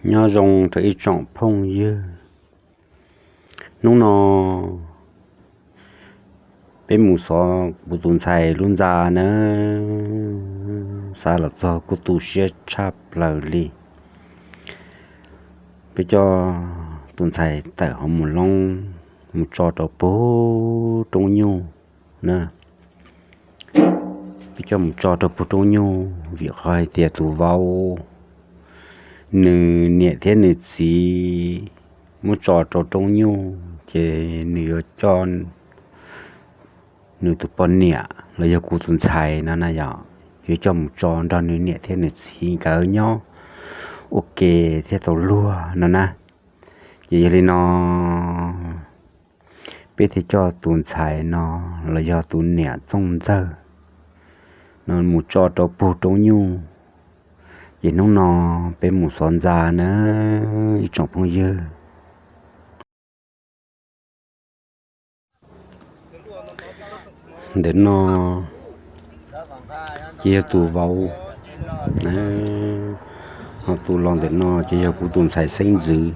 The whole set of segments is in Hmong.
Nyob zoo rau ib tsoom phooj ywg. Hnub no peb mus xov kuv tus ntxhais lub ntxa na, xav los txog kuj tu siab tshaj plaws li. Peb coj tus ntxhais tawm hauv mus loob, mus tso rau puag roob nyuj na. Peb coj mus tso rau puag roob nyuj vim qhov hais tias tus vauv nws niam thiab nws txiv muab tso rau roob nyuj ces nws yuav coj nws tus poj niam los yog kuv tus ntxhais no na yom, yuav coj mus tso nrog nws niam thiab nws txiv nkawd nyob ua ke thiaj tau luag no na. Ces yog li no peb thiaj coj tus ntxhais no los yog tus niam Txooj Ntxawg no mus tso rau puag roob nyuj. Ces hnub no peb mus xov ntxa na ib tsoom phooj ywg. Ntawm no ces yog tus vauv, ho tus los ntawm no ces yog kuv tus ntxhais xeeb ntxwv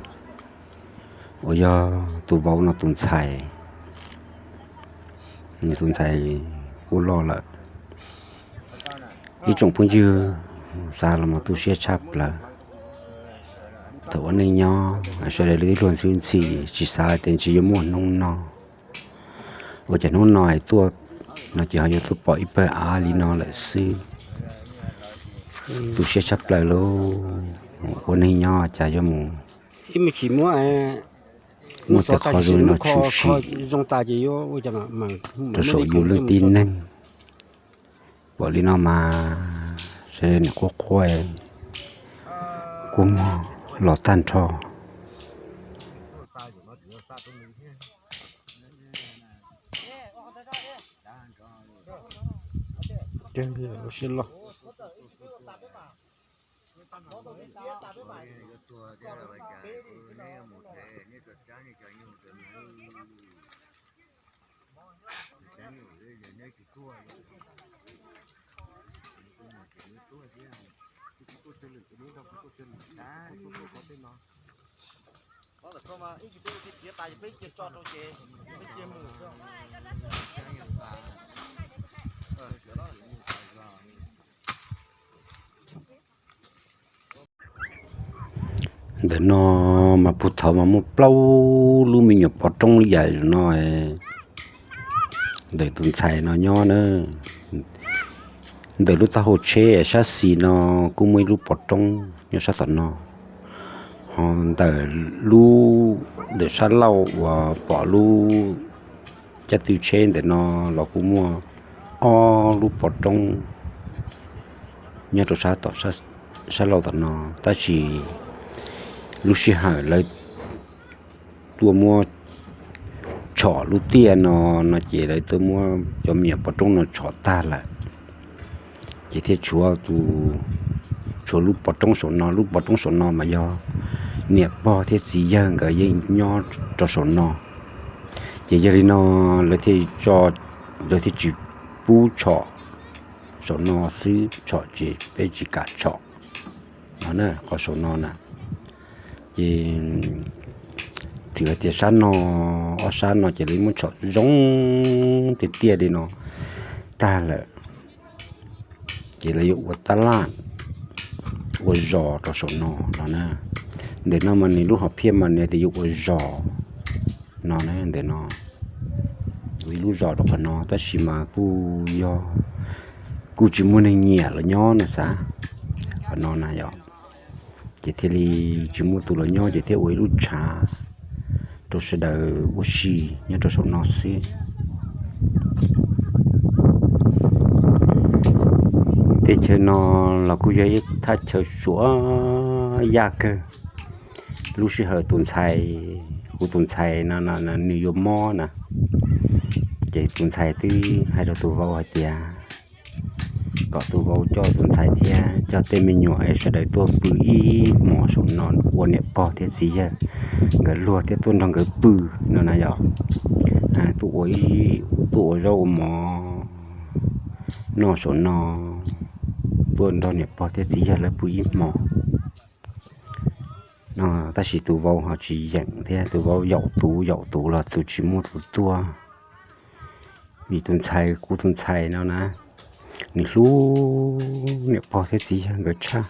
uas yog tus vauv no tus ntxhais. Nws tus ntxhais kuj loj lawm. Ib tsoom phooj ywg, xav los mas tu siab tshaj plaws. Thaum ua neej nyob sawv daws li tib luag ntxhwb ntxhi, tsis xav tias ntshe yuav muaj hnub no. Ua cas hnub no es tuaj no ces ho yuav tuaj pom ib pawg av li no lawm xwb. Tu siab tshaj plaws lauj. Ua neej nyob cas yuav mus muaj tej qhov zoo li no tshwm sim rau saum yus leej tib neeg. Pom li no mas sawv daws niam quaj quaj, kua muag los tag nrho. Ntawm no mas puag thaud mas muaj plaub lub me nyuam pov roob li yam no ntawm tus ntxhais no nyob na. Ntawm lub taub hau tsheb sab xis no kuj muaj ib lub pov roob nyob sab tom no. Ho ntawm lub, ntawm sab laug uas pom lub caj tw tsheb ntawm no los kuj muaj ob lub pov roob nyob rau sab tom, sab laug tom no, tab sis lub sij hawm lawv tuaj muab tshom lub tiaj no, no ces lawv tuaj muab cov me nyuam pov roob no tshom tag lawm. Ces thiaj tshuav tus, tshuav lub pov roob saum no, lub pov roob saum no mas yog niam pog thiab txiv yawg nkawd yeej nyob rau saum no. Ces yog li no lawv thiaj tso, lawv thiaj tsis pub tshom saum no xwb, tshom ces peb tsis kam tshom no na, qhov saum no na. Ces txawm hais tias sab no, ob sab no ces lawv muab tshom zoo tiag tiag li no tag lawm, ces lawv yuav ua tab laj ua zos rau saum no no na. Ntawm no mas nws lub hom phiaj mas nws tias yuav ua zos no na, ntawm no ua ib lub zos rau qhov no, tab sis mas kuj yog kuj tsis muaj neeg nyiam los nyob no xav, qhov no na yom. Ces thiaj li tsis muaj tus los nyob ces thiaj ua ib lub tshav rau sawv daws ua si nyob rau saum no xwb. Teb chaws no los kuj yog ib thaj chaw suav yaj kawg. Lub sij hawm tus ntxhais, kuv tus ntxhais no nws yuav mob na, ces tus ntxhais twb hais rau tus vauv hais tias kom tus vauv coj tus ntxhais thiab coj tej me nyuam es sawv daws tuaj pw ib hmos saum no ua niam pog thiab txiv yawg nkawd luag thiab tuaj nrog nkawd pw no na yom. Tuaj ua, tuaj ua zaub ua mov noj saum no, tuaj nrog niam pog thiab txiv yawg lawv pw ib hmos. Tab sis tus vauv ho tsis yeem thiab, tus vauv yaum tus yaum tus los tus tsis muaj tus tuaj. Vim tus ntxhais, kuv tus ntxhais no na, nws hlub niam pog thiab txiv yawg nkawd tshaj.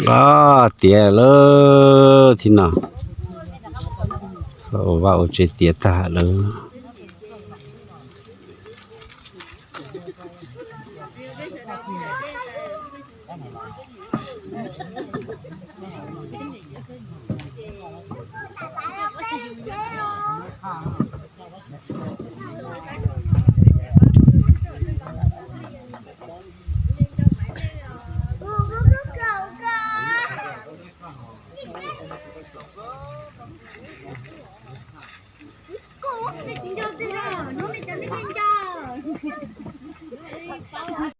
Los tiav lawm thiab no, ua vaj ua tsev tiav tag lawm.